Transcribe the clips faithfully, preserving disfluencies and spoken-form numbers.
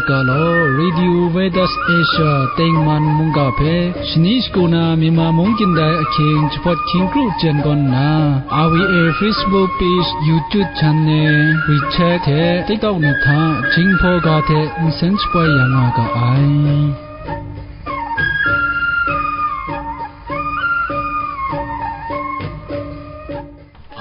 Ga law, Radio Veritas Asia tengman mungga hpe shani shagu na Myanmar mung kyin dai ahkying jahpawt hkying kru jen gawn nna, R V A Facebook page, YouTube channel, WeChat hte TikTok ni hta Jinghpaw ga hte nsen shapoi ya nga ga ai.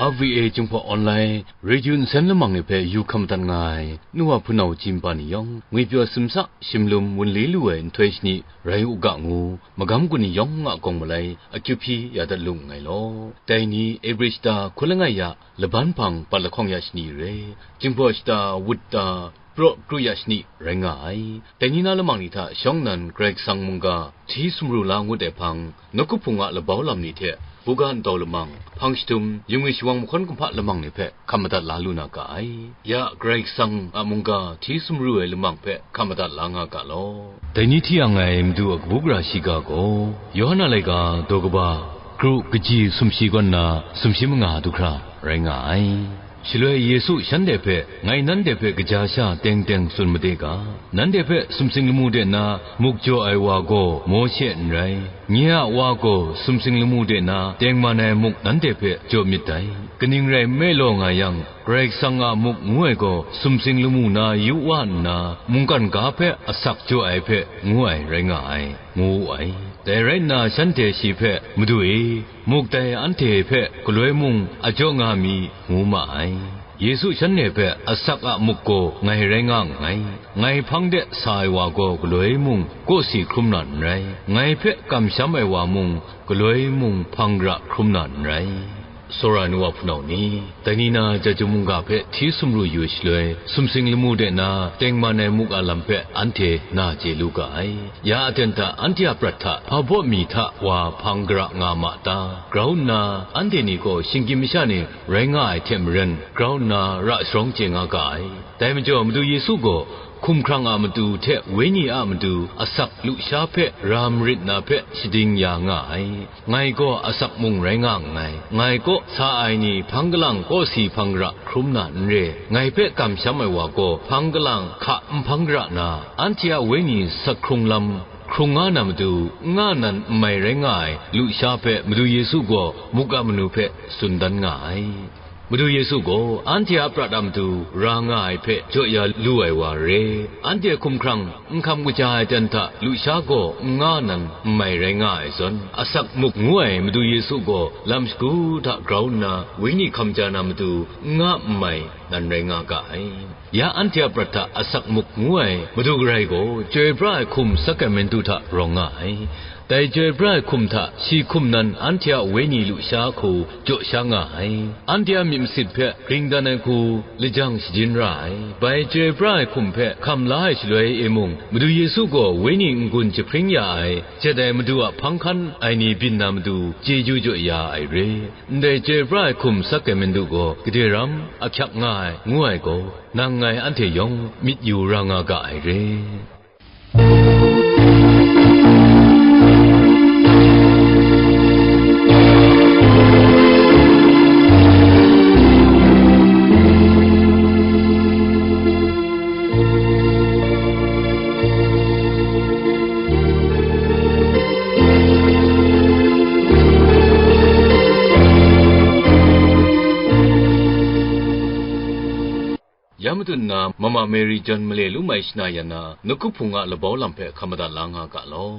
R V A Jinghpaw Online Radio nsen lamang ni hpe yu hkam madat nga ai, nu wa hpunau chyinpa ni yawng, ngwipyaw simsa shimlum wunli lu ai nhtoi shani rai u ga ngu, magam gun ni yawng a gawng malai akyu hpyi ya dat lu nngai law. Dai ni Ebre shata hkun langai ya laban hpang pat lahkawng ya shani re, Jinghpaw shata wut ta praw kru ya shani rai nga ai. Dai ni na lamang ni hta shawng nnan Karai Kasang mungga hti sumru la ngut ai hpang, nawku hpung a labau lam ni hte, buga ntau lamang, hpang shadum, yungwi shawang mahkawn kumhpa lamang ni hpe hkam madat la lu na ga ai. Ya Karai Kasang a mungga hti sumru ai lamang hpe hkam madat la nga ga law. Dai ni hti yang ai Madu a kabu gara shiga gaw, Yawhan a laika daw kaba, kru kaji sumshi kaw nna sumshi manga du hkra rai nga ai. Shaloi Yesu shanhte hpe, "Ngai nanhte hpe kaja sha teng teng tsun made ga, nanhte hpe sumsing lamu de na muk jaw ai wa gaw Mawshe n rai, nye a Wa gaw sumsing lamu de na tengman ai muk nanhte hpe jaw myit dai. Kaning rai nme law nga yang, Karai Kasang a muk ngu ai gaw sumsing lamu na yu wa nna, mungkan ga hpe asak jaw ai hpe ngu ai rai nga ai," ngu wu ai. Dai rai nna, shanhte shi hpe, "Madu e, muk dai anhte hpe galoi mung a jaw nga mi," ngu ma ai. Yesu shanhte hpe, "Asak a muk gaw ngai rai nga nngai. Ngai hpang de sa ai wa gaw galoi mung kawsi hkrum na n rai. Ngai hpe kamsham ai wa mung galoi mung hpang gara hkrum na n rai." Tsawra ai nu wa hpunau ni, dai ni na Chyeju mungga hpe hti sumru yu ai shaloi, sumsing lamu de na tengman ai muk a lam hpe anhte na chye lu ga ai. Ya aten hta anhte a prat hta hpa baw mi hta wa hpang gara nga ma ta? Grau nna, anhte ni gaw shinggyim masha ni rai nga ai hte maren, grau nna ra sharawng chye nga ga ai. Dai majaw, Madu Yesu gaw hkumhkrang a matu hte Wenyi a matu asak lusha hpe ra marit na hpe shading ya nga ai. Ngai gaw asak mung rai nga nngai. Ngai kaw sa ai ni hpang galang kawsi hpang gara hkrum na n re. Ngai hpe kamsham ai wa gaw hpang galang hka n hpang gara na, anhte a wenyi sak hkrung lam hkrung nga na matu, n nga nan n mai rai nga ai lusha hpe Madu Yesu gaw muk a manu hpe tsun dan nga ai. Madu Yesu gaw anhte a prat a matu ra nga ai hpe jaw ya lu ai wa re. Anhte hkumhkrang n hkam kaja ai ten hta lusha gaw n nga nan n mai rai nga ai zawn, asak muk ngu ai Madu Yesu gaw lam shagu hta grau nna, wenyi hkam ja na matu n nga n mai nan rai nga ga ai. Ya anhte a prat hta asak muk ngu ai Madu garai gaw, chyoi pra ai hkum sakramentu hta rawng nga ai. Dai chyoi pra ai hkum hta shi hkum nan anhte a wenyi lusha hku jaw sha nga ai. Anhte a myit masit hpe gring dan ai hku lajang shajin ra ai. Bai chyoi pra ai hkum hpe hkam la ai shaloi e mung, Madu Yesu gaw wenyi n-gun jahpring ya ai, jet ai Madu a hpang hkan ai ni byin na matu chyeju jaw ya ai re. Ndai chyoi pra ai hkum sakramentu gaw gade ram ahkyak nga ai, ngu ai gaw, nang ngai anhte yawng myit yu ra nga ga ai re. Ya matut nna, Mama Mary John male lu mai shana yan na, nawku hpung a labau lam hpe hkam madat la nga ga law.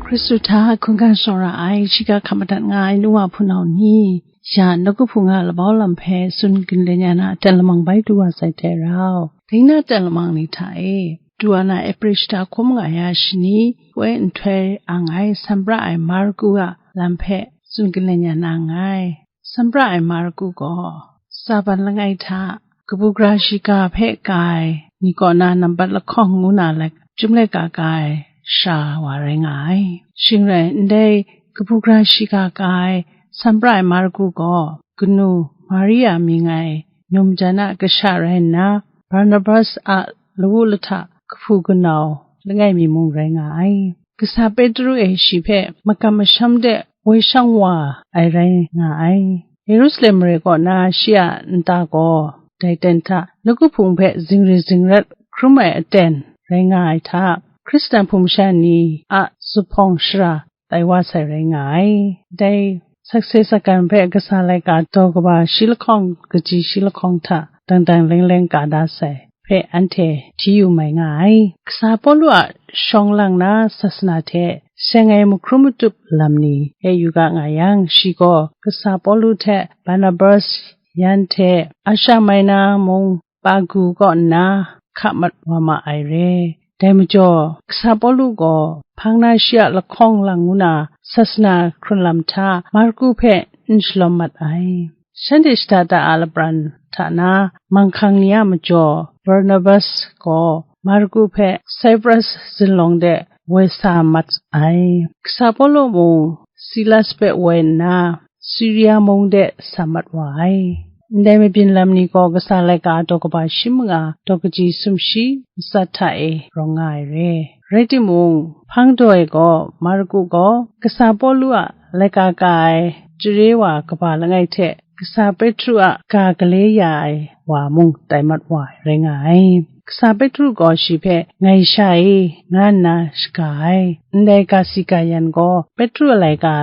Hkristu hta hkungga shawng ra ai, shiga hkam madat nga ai nu wa hpunau ni, ya nawku hpung a labau lam hpe tsun ginlen ya na aten lamang bai du wa sai hte rau, ding na aten lamang ni hta e, du wa na Ebre shata hkun manga ya shani, poi nhtoi ang ai Sanpra ai Marku a lam hpe tsun ginlen ya na nngai. Sanpra ai Marku gaw, Sabat langai hta, kabu gara shiga hpe ka ai ni kaw na nambat lahkawng ngu na let, chyum laika ka ai sha wa rai nga ai. Shing rai, ndai kabu gara shiga ka ai Sanpra ai Marku gaw, kanu Maria mying ai num jan a kasha rai nna, Barnabas a lawu lahta, kahpu kanau langai mi mung rai nga ai. Kasa Petru e shi hpe makam masham de woi shang wa ai rai nga ai. Yerusalem mare kaw na shi a nta gaw dai ten hta nawku hpung hpe zingri zingrat hkrum ai aten rai nga ai hta, Hkristan hpung masha ni a zuphpawng shara tai wa sai rai nga ai. Dai sakse sakan hpe kasa laika daw kaba shi lahkawng kaji shi lahkawng hta dang dang leng leng ka da sai hpe anhte hti yu mai nga ai. Kasa Pawlu a shawng lang na sasana hte seng ai mahkrum matup lam ni e yu ga nga yang, shi gaw kasa Pawlu hte Barnabas yan hte Asha Maina mung Pagu kaw nna hka mat wa ma ai re. Dai majaw, kasa Pawlu gaw hpang na shi a lahkawng lang ngu na sasana hkrun lam hta Marku hpe n shalawm mat ai. Shanhte shada da a lapran hta na manghkang ni a majaw, Barnabas gaw Marku hpe Saipras zinlawng de woi sa mat ai. Kasa Pawlu mung Silas hpe woi nna, Siria mung de sa mat wa ai. Ndai mabyin lam ni gaw kasa laika daw kaba shi manga daw kaji sumshi matsat hta e rawng nga ai re. Rai timung, hpang daw e gaw Marku gaw kasa Pawlu a laika ka ai chare wa kaba langai hte kasa Petru a ga gale ya ai wa mung tai mat wa ai rai nga ai. Kasa Petru gaw shi hpe, "Ngai sha e," nga nna shaga ai. Ndai ga si ga yan gaw Petru a laika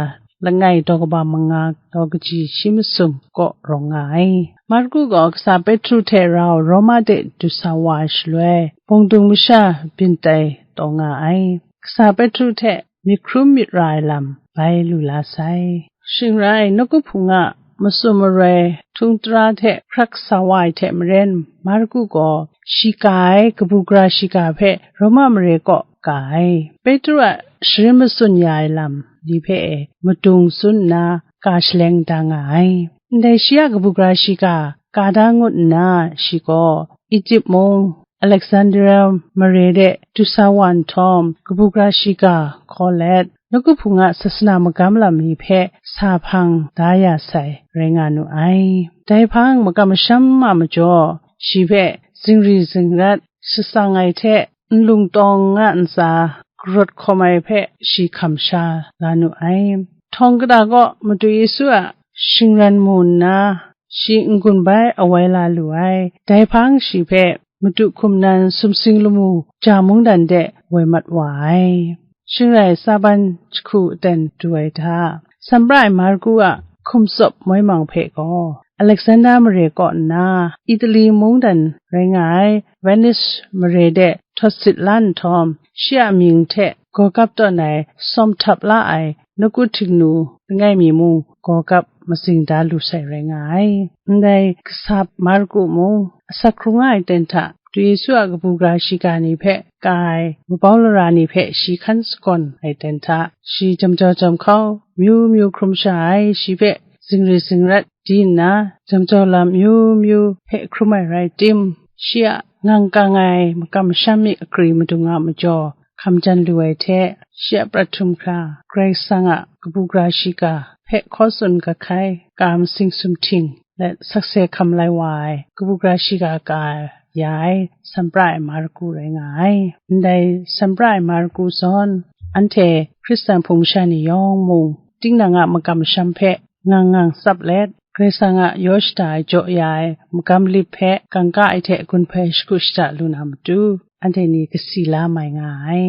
langai daw kaba manga daw kaji shi masum kaw rawng nga ai. Marku gaw kasa Petru hte rau Roma de du sa wa ai shaloi, bawng dung masha byin tai taw nga ai. Kasa Petru hte myit hkrum myit ra ai lam bai lu la sai. Shing rai, nawku hpung a matsun maroi htung tara hte hkrak sa wa ai hte maren, Marku gaw shi ka ai kabu gara shiga hpe Roma mare kaw ka ai. Petru a sharin matsun ya ai lam ni hpe e madung tsun nna ka shaleng da nga ai. Ndai shi a kabu gara shiga ka da ngut nna, shi gaw Ejipt mung Alekzandria mare de du sa wa nhtawm, kabu gara shiga hkaw let, nawku hpung a sasana magam lam ni hpe sa hpang da ya sai rai nga nu ai. Dai hpang makam masham a majaw, shi hpe zingri zingrat shatsang ai hte, nlung tawng a ntsa karawt hkawm ai hpe shi hkam sha la nu ai. Htawng kata kaw Madu Yesu a shingran mu nna, shi n-gun bai awai la lu ai. Dai hpang shi hpe Madu hkum nan sumsing lamu ja mungdan de woi mat wa ai. Shing rai, Saban jahku aten du ai hta, Sanpra ai Marku a hkum tsawp moi mang hpe gaw, Alexander mare kaw nna, Italy mungdan rai nga ai Venice mare de htawt sit la nhtawm, shi a mying hte gawgap tawn ai sawm htap la ai nawku htingnu langai mi mung gawgap matsing da lu sai rai nga ai. Ndai kasa Marku mung asak hkrung ai ten hta, Madu Yesu a kabu gara shiga ni hpe ka ai mabau lara ni hpe shi hkan sagawn ai ten hta, shi jam jau jam hkau myu myu hkrum sha ai, shi hpe zingri zingrat di nna, jam jau lam myu myu hpe hkrum ai rai tim, shi a ngang kang ai makam masham mi akri madung a majaw hkam jan lu ai hte, shi a prat htum hkra Karai Kasang a kabu gara shiga hpe hkaw tsun ga hkai, ka matsing sumhting let sakse hkam lai wa ai kabu gara shiga ka ya ai Sanpra ai Marku rai nga ai. Ndai Sanpra ai Marku zawn, anhte Hkristan hpung masha ni yawng mung, tinang a makam masham hpe ngang ngang tsap let, Karai Kasang a yaw shada ai jaw ya ai magam lip hpe kangka ai hte gun hpai shagu shada lu na matu, anhte ni kasi la mai nga ai.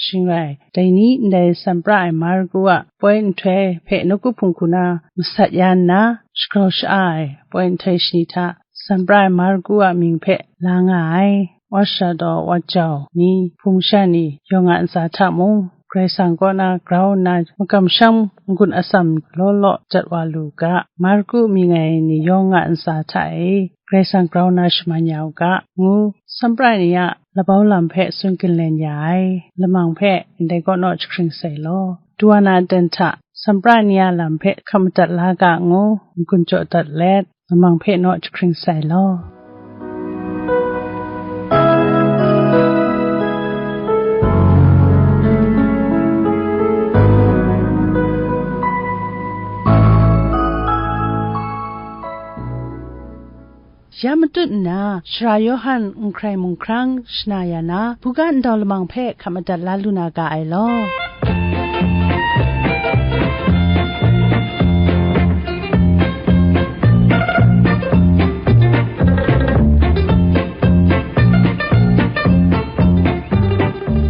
Shing rai, dai ni ndai Sanpra ai Marku a poi nhtoi hpe nawku hpung hku na masat ya nna, shagrau sha-a ai poi nhtoi shani hta, Sanpra ai Marku a mying hpe la nga ai. Wa sha daw wa jau ni, hpung masha ni, yawng a ntsa hta mung, Karai Kasang kaw na grau nna makam masham n-gun atsam law law jat wa lu ga, Marku mying ai ni yawng a ntsa hta e Karai Kasang grau na shaman ya u ga, ngu Sanpra ni a labau lam hpe tsun ginlen ya ai lamang hpe ndai kaw naw jahkring sai law. Duwa na aten hta Sanpra ni a lam hpe hkap madat la ga, ngu n-gun jaw dat let, lamang hpe naw jahkring sai law. Ya matut nna, Sara Yawhan n hkrai mung hkrang shana ya na, buga ndau lamang hpe hkap madat la lu na ga ai law.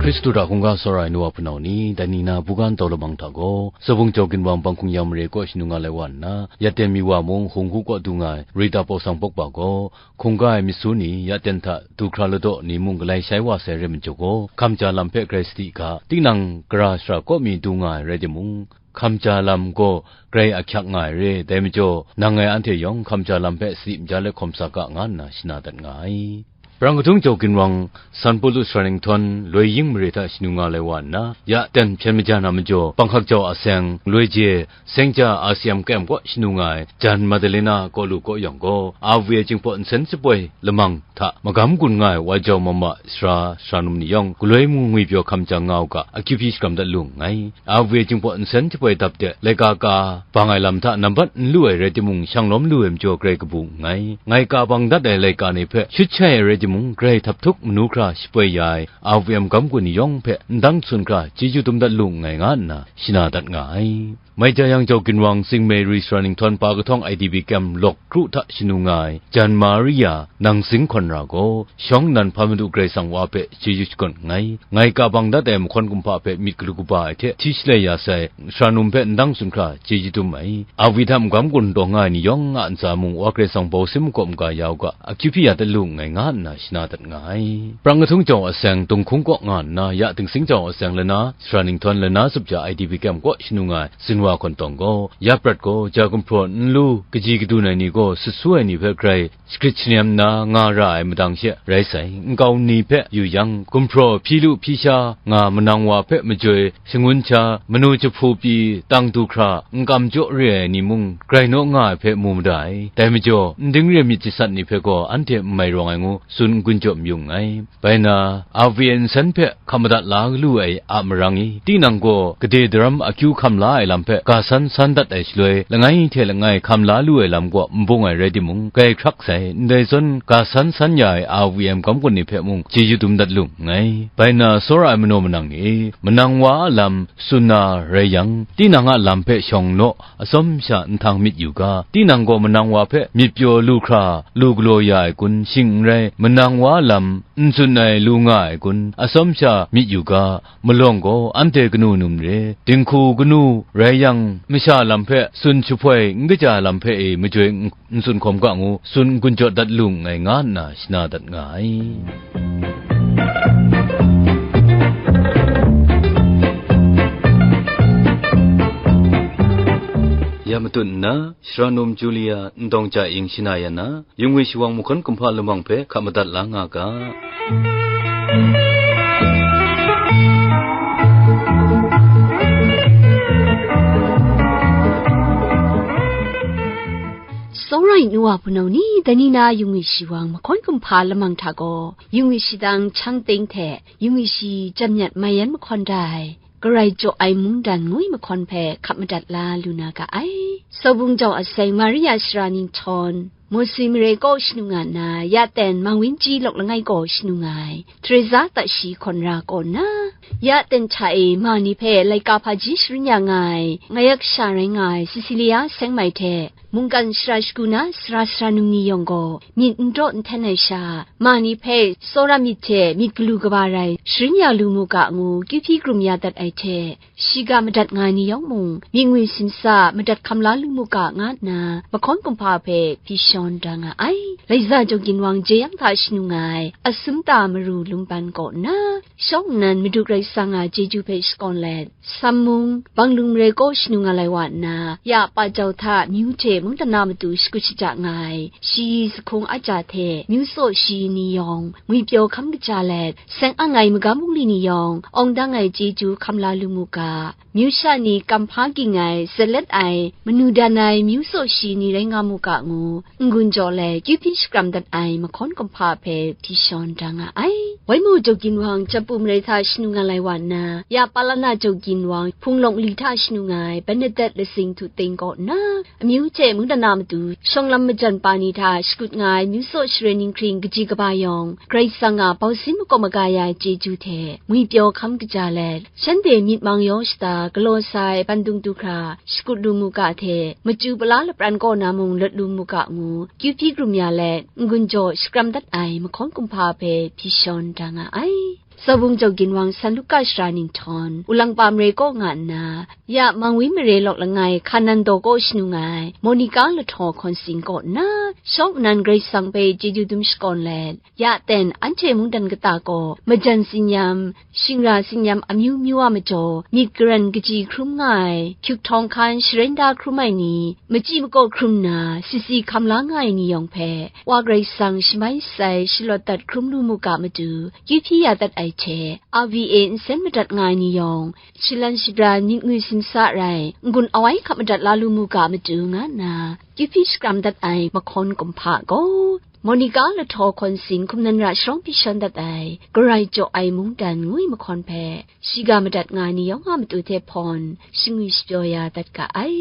Hkristu hta hkungga tsawra ai nu wa hpunau ni, dai ni na buga ndau lamang hta gaw, Sabung jau ginwang bang hkung yang mare kaw shanu nga lai wa nna, ya ten mi wa mung hung hku kaw du nga ai Rita Pausang Pawkpa gaw, hkungga ai myit su ni, ya ten hta du hkra ladaw ni mung galai shai wa sai rai majaw gaw, hkamja lam hpe grai sadi ga, tinang gara shara kaw mi du nga ai rai timung, hkamja lam gaw grai ahkyak nga ai re, dai majaw, nang ngai anhte yawng hkamja lam hpe sadi maja let hkawm sa ga, nga nna shana dat nga ai. Brang kadung jau ginwang, San Pawlu sara ninghtawn, loi ying mare hta shanu nga lai wa nna, ya ten hpyen maja na majaw, panghkak jau a seng, loi je, seng ja a C M K M kaw shanu nga ai, jan Madalena kaw lu kaw yawng gaw, A V A Jingpawt nsen shapoi lamang hta magam gun nga ai wa jau mama sara, sara num ni yawng, galoi mu ngwi pyaw hkam jang nga u ga, akyu hpyi shakram dat lu nngai. A V A Jingpawt nsen jaboi dap de, laika ka bang ai lam hta nambat n lu ai rai timung, shang lawm lu ai majaw grai kabu nngai. Ngai ka bang dat ai laika ni hpe shut shai ai rai timung, grai htap htuk manu hkra shapoi ya ai, A V M gam gun ni yawng hpe ndang sun hkra chyeju dum dat lu nngai, nga nna shana dat nga ai. Mai ja yang jau ginwang Sing Mary sara ninghtawn pa kahtawng I D P kem lawk kru hta shanu nga ai, jan Maria nang sing hkawn ra gaw, shawng nnan hpa Madu Karai Kasang Wa hpe chyeju shakawn nngai. Ngai ka bang dat ai mahkawn kumhpa hpe myit galu kaba ai hte hti shalai ya sai, sara num hpe ndang tsun hkra chyeju dum ai. A V A hta magam gun taw nga ai ni yawng a ntsa mung, Wa Karai Kasang bau sim makawp maga ya u ga, akyu hpyi ya dat lu nngai, nga nna shana dat nga ai. Prang kahtung jau a seng, Tunghkung kaw nga nna, ya Tingsing jau a seng, lana sara ninghtawn, lana zup ja I D P kem kaw shanu nga ai, Zinwa hkawn tawng gaw, ya prat gaw, ja gumhpraw n lu, kaji kadun ai ni gaw, sut su ai ni hpe grai shagrit shanem nna nga ra ai madang she rai sai, nkau ni hpe yu yang, gumhpraw hpyi lu hpyi sha nga manang wa hpe majoi shangun sha, manu jahpu pyi tang du hkra, n kam jaw re ai ni mung grai naw nga ai hpe mu mada ai. Dai majaw, n ding re myit jasat ni hpe gaw anhte n mai rawng ai ngu tsun n gun jaw mayu nngai. Bai na, A V A nsen hpe hkam madat la lu ai a marang i, tinang gaw gade daram akyu hkam la ai lam hpe ga san san dat ai shaloi, langai hte langai hkam la lu ai lam gaw n bung ai rai timung, grai hkrak sai, ndai zawn ga san san ya ai A V M gam gun ni hpe mung chyeju dum dat lu nngai. Bai na, tsawra ai manaw manang ni e, manang wa a lam tsun na rai yang, tinang a lam hpe shawng naw, atsawm sha nhtang myit yu ga, tinang gaw manang wa hpe myit pyaw lu hkra, lu galaw ya ai kun, shing n rai, manang wa a lam n tsun ai lu nga ai kun, atsawm sha myit yu ga, malawng gaw anhte kanu num re, dinghku kanu rai yang, masha lam hpe tsun jahpoi n kaja lam hpe e majoi n, n tsun hkawm ga ngu, tsun n gun jaw dat lu nngai, nga nna shana dat nga ai. Ya matut nna, Sara num Julia, ndawng ja ing shana ya na, yung ngwi shawang mahkawn kumhpa lamang hpe hkap madat la nga ga. Tsawra ai nu wa hpunau ni, dai ni na yung ngwi shawang mahkawn kumhpa lamang hta gaw, yung ngwi shadang chyang ting hte yung ngwi shi jam nyat mai yan mahkawn da ai, Karai jaw ai mungdan ngwi mahkawn hpe hkap madat la lu na ga ai. Sawbung jau a seng Maria sara ninghtawn, Mawsi mare kaw shanu nga nna, ya ten Mawinji lawk langai kaw shanu nga ai, Teresa Tashi hkawn ra kaw nna, ya ten hta e ma ni hpe laika hpaji sharin ya nga ai, ngayak sha rai nga ai Cecilia seng mai hte, mungkan shara shagu na sara sara num ni yawng gaw, myit n daw n hten ai sha, ma ni hpe tsawra myit hte myit galu kaba rai sharin ya lu mu ga ngu, kyu hpyi krum ya dat ai hte, shiga madat nga ai ni yawng mung, myit ngwi simsa madat hkam la lu mu ga, nga nna mahkawn kumhpa hpe hpyi shawn da nga ai. Laiza jaw ginwang jeyang hta shanu nga ai, Asumta Maru Lumban kaw nna, shawng nnan Madu Karai Kasang a chyeju hpe shakawn let, Sammung, Banglung mare kaw shanu nga lai wa nna, ya pa jau hta myu hte mungdan na matu shakut shaja nga ai, shayi sahkung aja hte myu tsaw shayi ni yawng, ngwi pyaw hkam kaja let, seng ang ai magam bungli ni yawng, awng dang ai chyeju hkam la lu mu ga, myu sha ni kam hpa ging ai, zalet ai, manu dan ai, myu tsaw shayi ni rai nga mu ga ngu, n-gun jaw let, kyu hpyi shakram dat ai mahkawn kumhpa hpe hpyi shawn da nga ai. Waimu jaw ginwang, Japu mare hta shanu nga lai wa nna, ya Palana jaw ginwang, Hpung Lawng li hta shanu nga ai, Bernadette Lasing Htu Ting kaw nna, amyu hte Mungdan a matu shawng lam majan pa ni hta shakut nga ai myu tsaw sharen ninghkring kaji kaba yawng, Karai Kasang a bausin makawp maga ya ai chyeju hte ngwipyaw hkam kaja let, shanhte myit mang yaw shata galaw sa ai bandung du hkra shakut lu mu ga hte, machyu pala lapran kaw na mung lawt lu mu ga ngu, kyu hpyi krum ya let, n-gun jaw shakram dat ai mahkawn kumhpa hpe hpyi shawn da nga ai. Tsawbung jau ginwang San Luka shara ninghtawn, Ulangpa mare kaw nga nna, ya Mangwi mare lawk langai Hkanan daw kaw shanung ai Monika lahtaw hkawn sin kaw nna, shawng nnan Karai Kasang hpe chyeju dum shakawn let, ya ten anhte mungdan kata kaw majan tsin-yam, shingra tsin-yam amyu myu a majaw, myit garan kaji hkrum nga ai, hkyuk htawng hkan sharen da hkrum ai ni, machyi makaw hkrum nna, sisi hkam la nga ai ni yawng hpe, Wa Karai Kasang shamai shatsai shalawt dat hkrum lu mu ga matu, kyu hpyi ya dat ai hte, R V A nsen madat nga ai ni yawng, shalan shabran myit ngwi simsa rai, n-gun awai hkap madat la lu mu ga matu, nga nna, kyu hpyi shakram dat ai mahkawn kumhpa gaw, Monika lahtaw hkawn sin hkum nan ra sharawng hpyi shawn dat ai, Karai jaw ai mungdan ngu ai mahkawn hpe, shiga madat nga ai ni yawng a matu hte hpawn, shangwi shapyaw ya dat ga ai.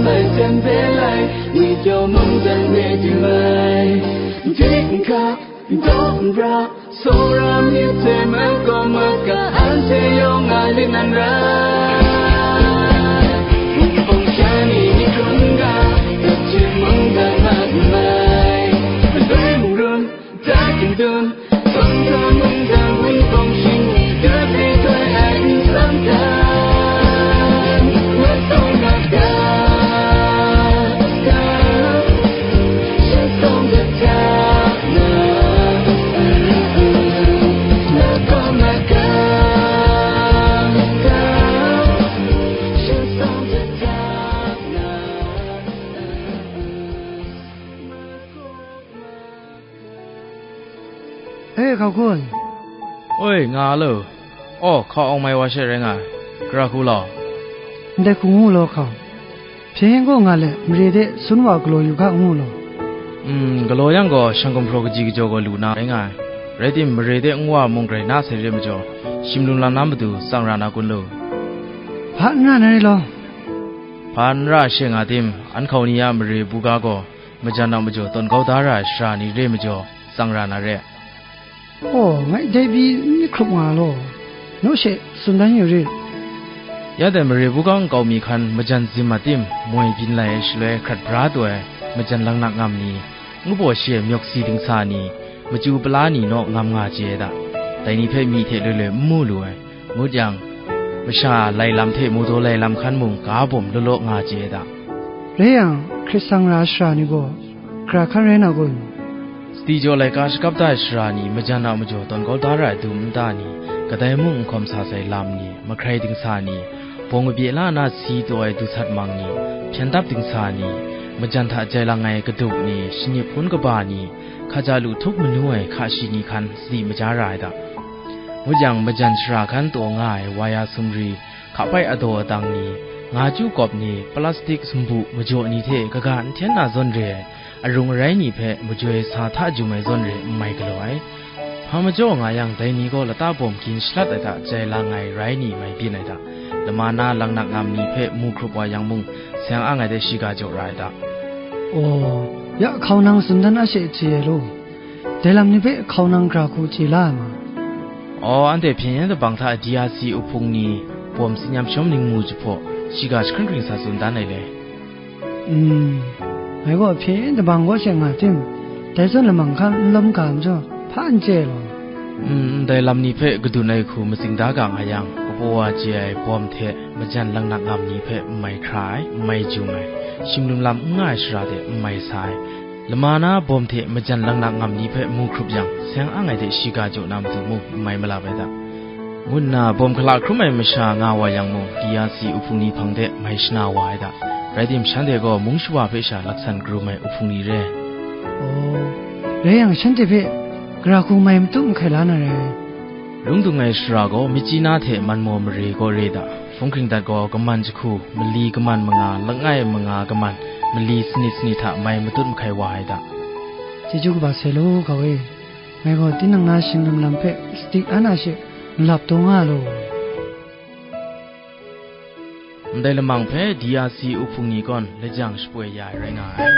Bai hten hpe lai, ngwi kyaw mungdan de du ai. Dik n hkap, n tawk n ra, tsawra myit hte makau maka, anhte yawng a lit nan rai. Wunpawng sha ni myit hkrum ga, dap jin mungdan mat n mai. Madai mung run, Dak n dun, tsawng tsawng mungdan wunpawng shingni dut ri koi ai n tsang hkan, wunpawng mat ga, ga, sha tsawng gat hta na, wunpawng mat ga, ga, sha tsawng gat hta na. E, hkau hku ai. Oi, nga lo. Aw, hkau awng mai wa she rai nga ai. Gara hku law. Ndai hku ngu law hkau. Hpyen yen gaw nga let, mare de sun wa galaw yu ga ngu law. Mm, galaw yang gaw, shang gumhpraw kaji kajaw gaw lu na rai nga ai. Rai tim, mare de nwa mung grai na sai re majaw, shim lum lam na matu tsang ra na kun lu. Hpa n ra na rai law. Hpa n ra she nga tim, an hkau ni a mare buga gaw, majan a majaw tawn kau da ra ai shara ni re majaw, tsang ra na re. Aw, ngai dai pyi n myit hkrup nga law, naw she tsun dan yu rit. Ya dai mare buga nkau mi hkan majan zim a tim, moi byin lai ai shaloi hkrat bra taw ai majan langnak ngam ni, ngu baw shi ai myawk si dingsa ni, machyu pala ni naw ngam nga chye ai da. Dai ni hpe myi hte loi loi n mu lu ai. Ngut yang, masha lai lam hte mawdaw lai lam hkan mung ga bawm law law nga chye ai da. Rai yang, hkrit sang ra shara ni gaw, gara hkan rai na kun? Sadi jaw laika shakap da ai shara ni, majan a majaw tawn kau da ra ai dum nta ni, kadai mung n hkawm sa sai lam ni, mahkrai dingsa ni, bawng kabye la na si taw ai du sat mang ni, hpyen dap dingsa ni, majan hta jai lang ai kaduk ni, shanip hpun kaba ni, hkaja lu htup manu ai hka shi ni hkan sadi maja ra ai da. Ngut yang, majan shara hkan taw nga ai waya sumri, hkapai adaw adang ni, nga chyu kawp ni, plastik sumbu majaw ni hte kaga n hten na zawn re ai, arung arai ni hpe majoi sa hta jum ai zawn re n mai galaw ai. Hpa majaw nga yang, dai ni gaw lata bawm gin shalat ai hta jai lang ai rai ni mai byin ai hta, lama na langnak ngam ni hpe mu hkrup wa yang mung, seng ang ai de shiga jaw ra ai hta. Aw, ya hkau nang tsun dan a she chye ai law. Dai lam ni hpe hkau nang gara hku chye la ai ma? Aw, anhte hpyen yen dabang hta D R C uhpung ni, bawm tsin yam shawm ni ngu jahpaw, shiga jahkring hkring sa tsun dan ai le. Mm, ngai gaw hpyen yen dabang kaw she nga tim, dai zawn lamang hkan n lawm ga majaw, hpa n chye ai law. Mm, ndai lam ni hpe kadun ai hku matsing da ga nga yang, kabaw wa chye ai bawm hte majan langnak ngam ni hpe n mai hkra ai, n mai jung ai, shim lum lam n nga ai shara de n mai sa ai, lama na bawm hte majan langnak ngam ni hpe mu hkrup yang, seng ang ai de shiga jaw na matu mung n mai malap ai da, ngu nna bawm hkala hkrum ai masha nga wa yang mung, D R C uhpung ni hpang de mai shana wa ai da. Rai tim, shanhte gaw mung shawa hpe sha laksan karum ai uhpung ni re. Aw, rai yang, shanhte hpe gara hku mai matup mahkai la na rai. Lung dung ai shara gaw, Myitkyina hte Manmaw mare kaw re da. Hpung hkring dat gaw, kaman jahku, mali kaman manga, langai manga kaman, mali sanit sanit hta mai matut mahkai wa ai da. Chyeju kaba sai law, hkau e. Ngai gaw tinang na shing lum lam hpe sadi an a she malap taw nga law. Ndai lamang hpe D R C uhpung ni gaw lajang shapoi ya ai rai nga ai.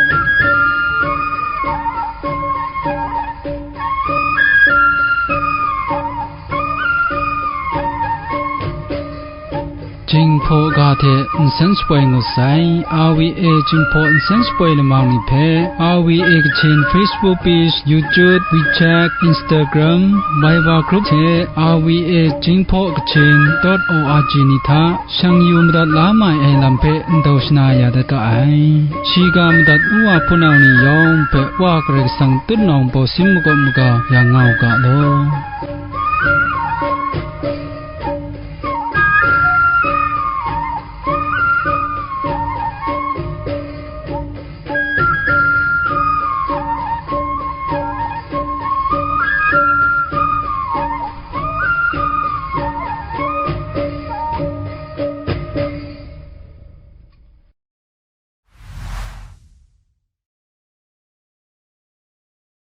Jinghpaw ga hte nsen shapoi ngut sai. R V A Jinghpaw nsen shapoi lamang ni hpe R V A Kachin Facebook page, YouTube, WeChat, Instagram, Viber group hte R V A Jinghpaw Kachin dot O R G ni hta shang yu madat la mai ai lam hpe ndau shana ya dat ga ai. Shiga madat ngu wa hpunau ni yawng hpe Wa Karai Kasang tutnawng baw sin makawp maga ya nga u ga law.